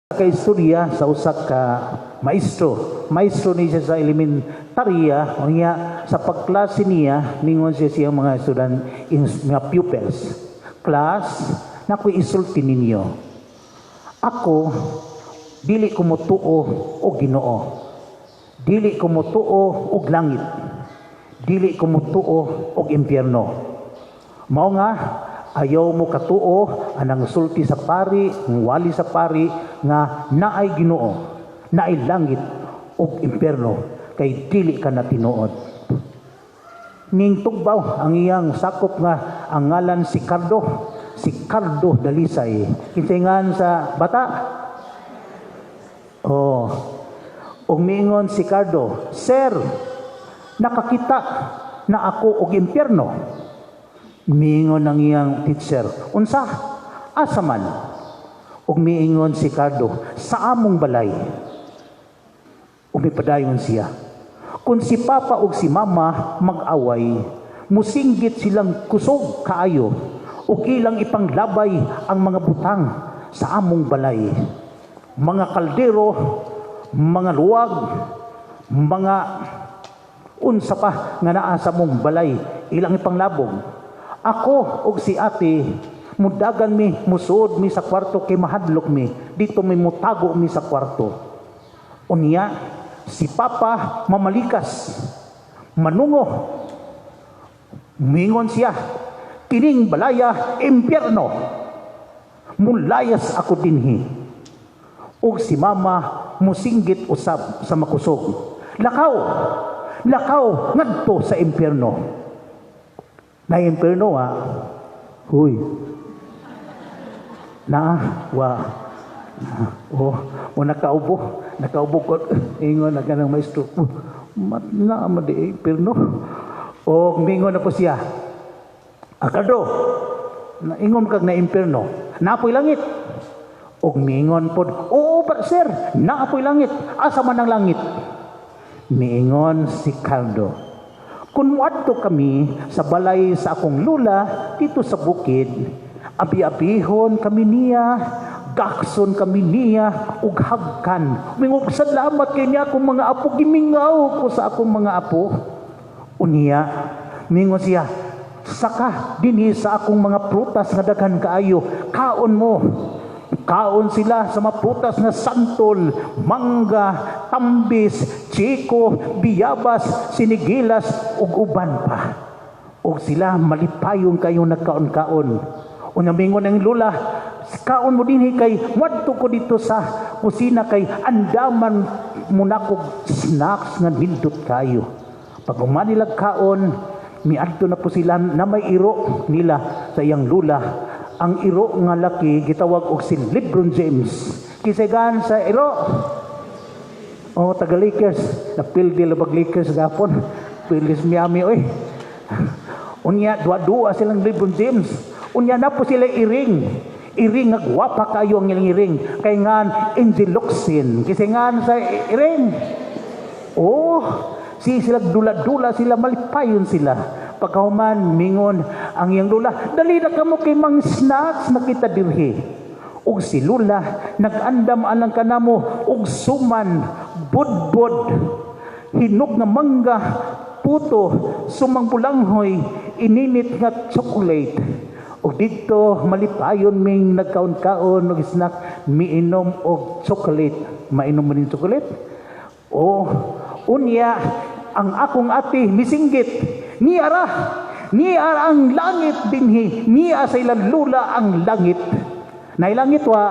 Ka istorya sa usa ka maestro. Maestro ni siya sa elementarya, unya sa pagklase niya, mingon siya siyang mga student, mga pupils. "Class, nakoy isulti ninyo. Ako, dili ko motuo og Ginoo. Dili ko motuo og langit. Dili ko motuo og impyerno. Mao nga ayaw mo katuo anang sulti sa pari, wali sa pari nga naay Ginoo, naay langit ug impyerno kay dili ka na tinuod." Ning tugbaw ang iyang sakop nga ang ngalan si Cardo, si Cardo Dalisay. Kinsay ngan sa bata? Oh. Ug miingon si Cardo, "Sir, nakakita na ako og impyerno." Miingon ang iyang teacher, "Unsa? Asa man?" Ug miingon si Cardo, "Sa among balay." Ug mipadayon siya, "Kung si Papa ug si Mama mag-away, musinggit silang kusog kaayo ug ilang ipanglabay ang mga butang sa among balay. Mga kaldero, mga luwag, mga unsa pa nga naa sa among balay, ilang ipanglabog. Ako ug si ate mudagan mi, musuod mi sa kwarto kay mahadlok mi. Dito mi mutago mi sa kwarto. Unya si Papa mamalikas, manungo. Mingon siya, 'Kining balaya impyerno. Mulayas ako dinhi.' Ug si Mama musinggit usab sa makusog, 'Lakaw, lakaw ngadto sa impyerno.'" Na impyerno ha? Huy. Na wa. Oh, o nakaubo, nakaubo ko, ingon na kanang maestro. "Oh, mat na ma di impyerno." O mingon na po siya. "Akado, na ingon kag na impyerno. Napoy langit." Og miingon pod, "Oo ba, sir, naapoy langit. Asa man ang langit?" Miingon si Cardo, "Kung muadto kami sa balay sa akong lula dito sa bukid, abi-abihon kami niya, gakson kami niya, ug hagkan. Mingog, salamat kay niya akong mga apo, gimingaw ko sa akong mga apo. Unya, mingon siya, 'Saka dinhi sa akong mga prutas nga daghan kaayo, kaon mo.' Kaon sila sa mga prutas nga santol, mangga, tambis, chiko, biyabas, sinigilas, ug uban pa. Ug sila malipayon kayo nagkaon-kaon. Unya mingon ang lula, 'Kaon mo dinhi kay muadto ko dito sa kusina kay andaman mo nako snacks nga nindot kayo.' Pag human nila kaon, miadto na po sila na may iro nila sa iyang lula. Ang iro nga laki gitawag og si LeBron James. Kinsay ngan sa iro? Oh, taga Lakers. Napildi labag Lakers gapon. Pilis Miami oy. Unya duwa-duwa silang LeBron James. Unya na po sila iring. Iring nga gwapa kayo ang ilang iring. Kay ngan Angel Locsin. Kinsay ngan sa iring? Oh, si sila dula-dula sila, malipayon sila. Pagkahuman mingon ang iyang lula, 'Dali na kamo kay mang snacks na kita dirhi.' Ug si lula nag-andam alang kanamo og suman, budbod, hinog nga mangga, puto, sumang bulanghoy, ininit nga chocolate. Ug didto malipayon ming nagkaon-kaon og snack, miinom og chocolate." Mainom mo din chocolate? Oh, unya ang akong ate misinggit, "Niara, niara ang langit dinhi, niya sa ilang lula ang langit." Nay langit wa?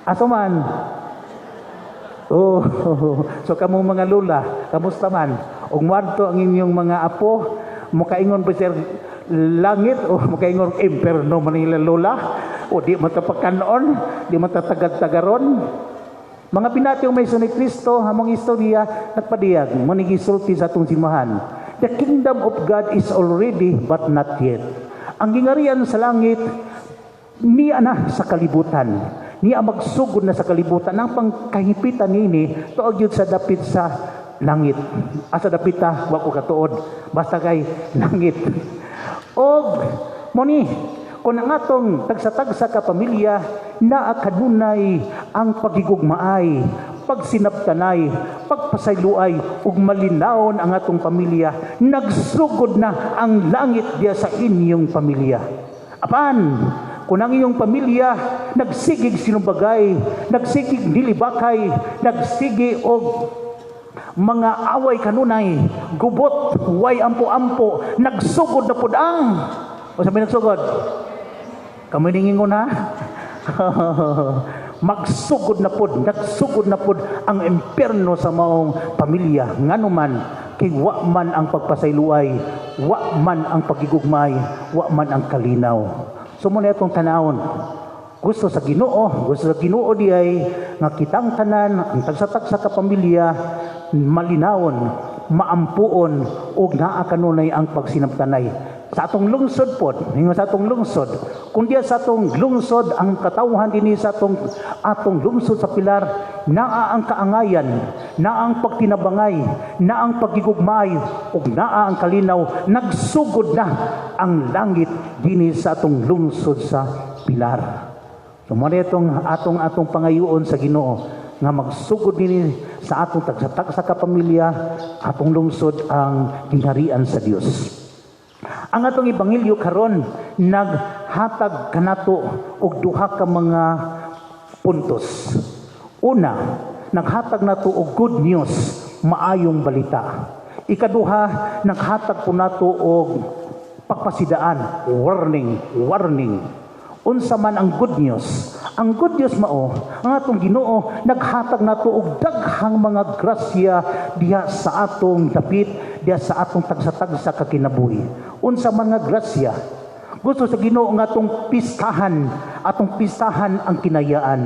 Asa man? Oh, so kamo mga lula, kamusta man? Ug moadto ang inyong mga apo, mukaingon ba sir langit o mukaingon imperno man nila lola? O di matapakanon, di matatagad-tagaron? Mga pinati may ni Kristo, hamong istorya, nagpadiyag, mo ni gisulti sa atong simbahan. The kingdom of God is already but not yet. Ang gingarian sa langit, niya na sa kalibutan. Niya magsugod na sa kalibutan. Ang pangkahipitan nini, tuog yun sa dapit sa langit. Asa dapita, wa ko katuod. Basta kay langit. Og moni, kung ang atong tagsa-tagsa ka pamilya naa kanunay Ang pagigugmaay, pagsinabtanay, pagpasayloay ug malinawon ang atong pamilya, nagsugod na ang langit diya sa inyong pamilya. Apan, kung ang iyong pamilya nagsigig sinumbagay, nagsigig nilibakay, nagsigi og mga away kanunay, gubot, way ampo-ampo, nagsugod na pud ang o sabi nagsugod. Kamo ningingon ha? Magsugod na pod, nagsugod na pod ang impierno sa maong pamilya. Ngano man, kay wa man ang pagpasayloay, wa man ang pagigugmay, wa man ang kalinaw. So mao na itong tanawon. Gusto sa Ginoo diay nga kitang tanan, ang tagsa-tagsa ka pamilya, malinawon, maampuon ug naa kanunay ang pagsinabtanay. Sa atong lungsod pod, ingon sa atong lungsod, kung diya sa atong lungsod ang katawhan dinhi sa atong atong lungsod sa Pilar, naa ang kaangayan, naa ang pagtinabangay, naa ang pagigugmay ug naa ang kalinaw, nagsugod na ang langit dinhi sa atong lungsod sa Pilar. So mao na itong atong atong pangayuon sa Ginoo nga magsugod dinhi sa atong tagsa-tagsa ka pamilya, atong lungsod ang gingharian sa Dios. Ang atong ebanghelyo karon naghatag kanato og duha ka mga puntos. Una, naghatag nato og good news, maayong balita. Ikaduha, naghatag po nato og pagpasidaan, warning, warning. Unsa man ang good news? Ang good news mao, ang atong Ginoo naghatag nato og daghang mga grasya diha sa atong dapit, diha sa atong tagsa-tagsa ka kinabuhi. Unsa man nga grasya? Gusto sa Ginoo nga atong pistahan ang kinayaan.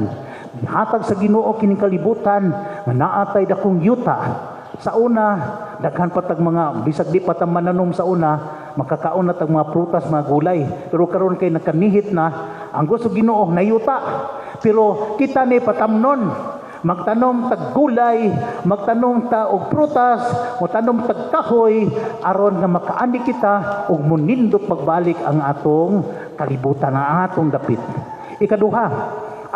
Gihatag sa Ginoo kining kalibutan nga naa tay dakong yuta. Sa una, daghan pa tag mga bisag di pa ta mananom sa una, makakaon na tag mga prutas, mga gulay. Pero karon kay nakanihit na, ang gusto Ginoo nayuta. Pero kita ni patamnon, magtanom tag gulay, magtanom ta og prutas, motanom tag kahoy aron nga makaani kita ug munindot pagbalik ang atong kalibutan, ang atong dapit. Ikaduha,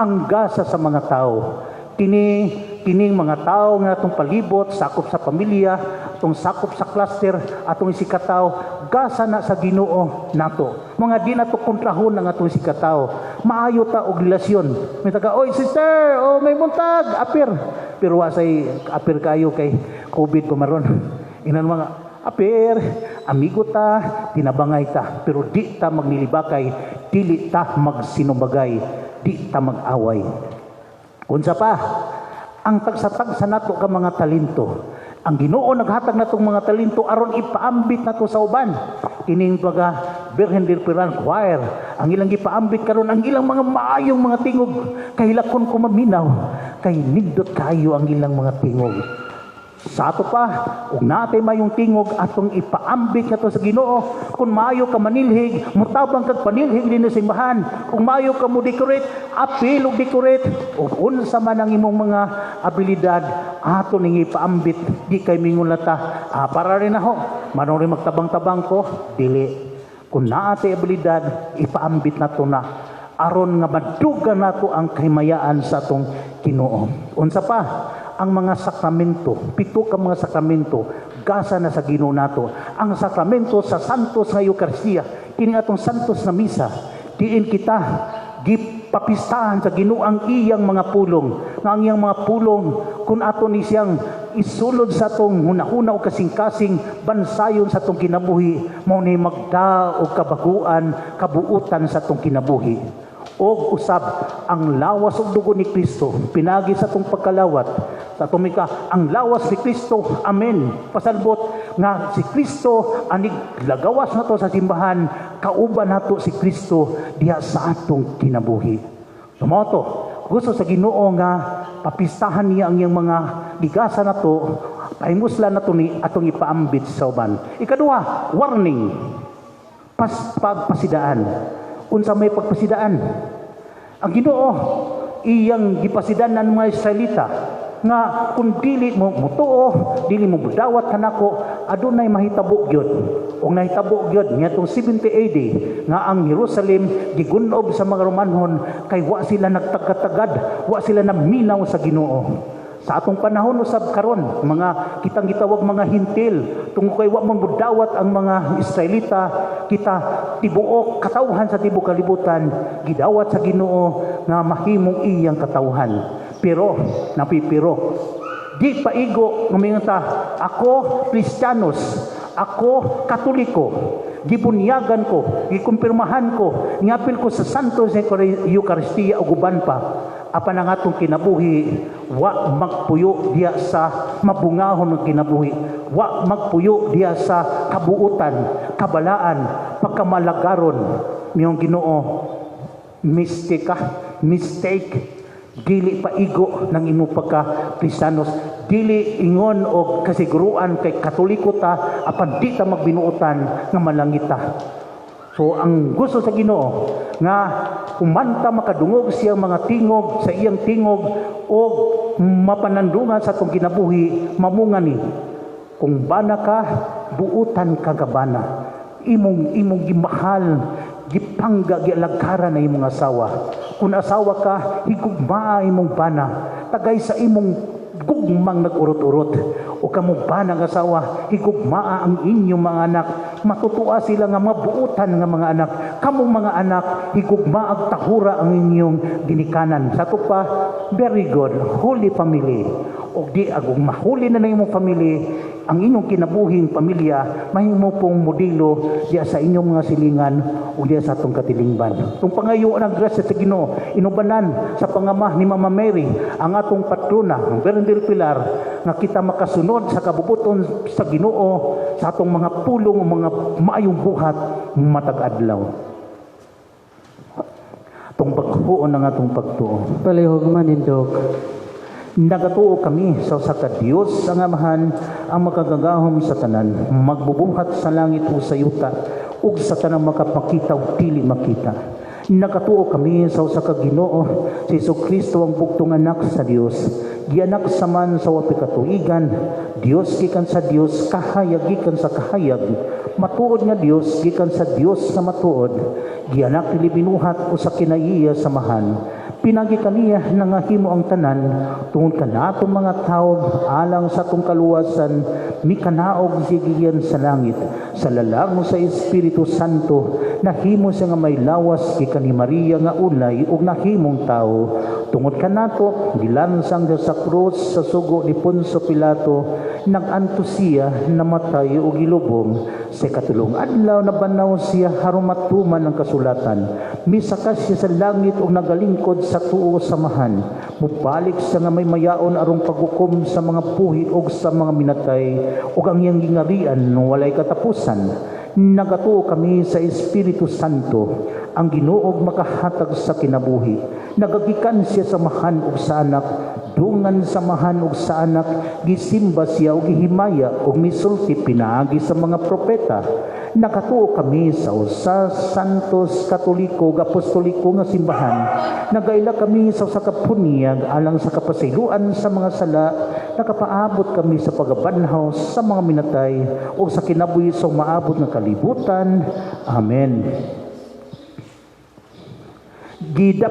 ang gasa sa mga tao. Kini kining mga tao nga atong palibot, sakop sa pamilya, atong sakop sa cluster, atong isigkatawo, gasa na sa Ginoo nato. Mga di nato kontrahon ang atong isigkatawo. Maayo ta og relasyon. May taga, "Oy sister, oh may buntag, apir." Pero wa say apir kayo kay COVID pa maron. Inan mga apir, amigo ta, tinabangay ta, pero di ta magnilibakay, dili ta magsinumbagay, di ta mag-away. Unsa pa? Ang tagsa-tagsa nato ka mga talento. Ang Ginoo naghatag natong mga talento aron ipaambit nato sa uban. Kining baga Birhen del Pilar Choir, ang ilang gipaambit karon ang ilang mga maayong mga tingog. Kahilakon ko maminaw, kay nindot kayo ang ilang mga tingog. Sa ato pa, ug natay mayong tingog atong ipaambit nato sa Ginoo. Kung maayo ka manilhig, mutabang kag panilhig dinhi sa simbahan. Kung maayo ka mo decorate, apil og decorate. Ug unsa man ang imong mga abilidad, ato ning ipaambit. Di kay mingon ta, "Ah, para rin ako, manong rin magtabang-tabang ko," dili. Kung naa tay abilidad, ipaambit nato na aron nga maduga nato ang kahimayaan sa atong Ginoo. Unsa pa? Ang mga sakramento, pito ka mga sakramento, gasa na sa Ginoo nato. Ang sakramento sa Santos nga Eucharistia, kini atong Santos na Misa, diin kita gipapistahan sa Ginoo ang iyang mga pulong. Nga ang iyang mga pulong, kung ato ni siyang isulod sa atong hunahuna o kasing-kasing, bansayon sa atong kinabuhi, mao ni magda og kabaguan, kabuutan sa atong kinabuhi. Og usab ang lawas ug dugo ni Kristo pinagi sa atong pagkalawat sa atong mika, ang lawas ni Kristo, amen, pasalbot nga si Kristo anig lagawas nato sa simbahan, kauban nato si Kristo diha sa atong kinabuhi. So mao to, gusto sa Ginoo nga papistahan niya ang iyang mga gigasa nato, pahimuslan nato ni atong ipaambit sa uban. Ikaduha, warning, pas pagpasidaan. Unsa may pagpasidaan? Ang Ginoo iyang gipasidan ng mga Israelita nga kung dili mo mutuo, dili mo mudawat kanako, adunay mahitabo gyud. Ug nahitabo gyud ngadtong 70 AD nga ang Jerusalem gigunob sa mga Romanhon kay wa sila nagtagad-tagad, wa sila naminaw sa Ginoo. Sa atong panahon usab karon, mga kitang gitawag mga Hentil, tungod kay wa man modawat ang mga Israelita, kita tibuok katawhan sa tibuok kalibutan gidawat sa Ginoo nga mahimong iyang katawhan. Pero napipiro di paigo nga mingon ta, "Ako Kristiyanos, ako Katoliko, gibunyagan ko, gikumpirmahan ko, ngapil ko sa Santo sa Eucharistia ug uban pa," apan ang atong kinabuhi wa magpuyo diya sa mabungahon ng kinabuhi, wa magpuyo diya sa kabuutan, kabalaan, pagkamalagaron. Miyong Ginoo, mistika, mistake. Dili paigo ng imong pagka Kristiyanos, dili ingon og kasiguruan kay Katoliko ta apan di ta magbinuotan nga malangit ta. So ang gusto sa Ginoo nga humanta makadungog siya mga tingog sa iyang tingog o mapanandungan sa atong kinabuhi, mamunga ni. Kung bana ka, buutan ka gabana. Imong gimahal, gipangga, gialagaran na imong asawa. Kung asawa ka, higugmaa imong bana. Tagay sa imong gugmang nag-urot-urot. O kamo bana nga asawa, higugmaa ang inyong mga anak. Matutua sila nga mabuutan nga mga anak. Kamong mga anak, higugmaa ag tahura ang inyong ginikanan. Sa ato pa, very good, holy family. O di agong mahuli na na imong family, ang inyong kinabuhing pamilya, mahimo pong modelo diya sa inyong mga silingan o diya sa atong katilingban. Tung pangayo ng grasya sa Ginoo, inubanan sa pangama ni Mama Mary, ang atong patrona, ang Virgen del Pilar, nga kita makasunod sa kabubuton sa Ginoo sa atong mga pulong o mga maayong buhat matag adlaw. Atong paghuon ang atong pagtuo. Palihog manindog. Nagatuo kami sa usa ka Dios, ang Amahan, ang makagagahom sa tanan, magbubuhat sa langit ug sa yuta, ug sa tanang makapakita ug dili makita. Nagatuo kami sa usa ka Ginoo, si Kristo, ang bugtong Anak sa Dios. Gianak saman sa wa pay katuigan, Dios gikan sa Dios, kahayag gikan sa kahayag, matuod nga Dios gikan sa Dios nga matuod, gianak, dili binuhat usa kinaiya Samahan. Pinagi kaniya nangahimo ang tanan. Tungod kanatong mga tawo, alang sa atong kaluwasan, mikanaog siya gikan sa langit. Sa lalang sa Espiritu Santo, nahimo siya nga may lawas gikan ni Maria nga ulay ug nahimong tawo. Tungod kanato, gilansang siya sa krus sa sugo ni Poncio Pilato, nag-antos siya, namatay ug gilubong. Sa ikatulong adlaw nabanhaw siya aron matuman ang kasulatan. Misaka siya sa langit ug nagalingkod sa tuo sa Amahan. Mubalik siya nga may mayaon aron paghukom sa mga buhi ug sa mga minatay, ug ang iyang gingarian walay katapusan. Nagatuo kami sa Espiritu Santo, ang Ginoog makahatag sa kinabuhi. Nagagikan siya sa Amahan ug sa Anak, dungan sa Amahan ug sa Anak, gisimba siya ug gihimaya ug misulti pinaagi sa mga propeta. Nakatuo kami sa usa Santos, Katoliko ug Apostoliko nga simbahan. Nagaila kami sa usa ka phunyag alang sa kapasayloan sa mga sala. Nakapaabot kami sa pagabanhaw sa mga minatay o sa kinabuhi sa umaabot nga kalibutan. Amen. Gida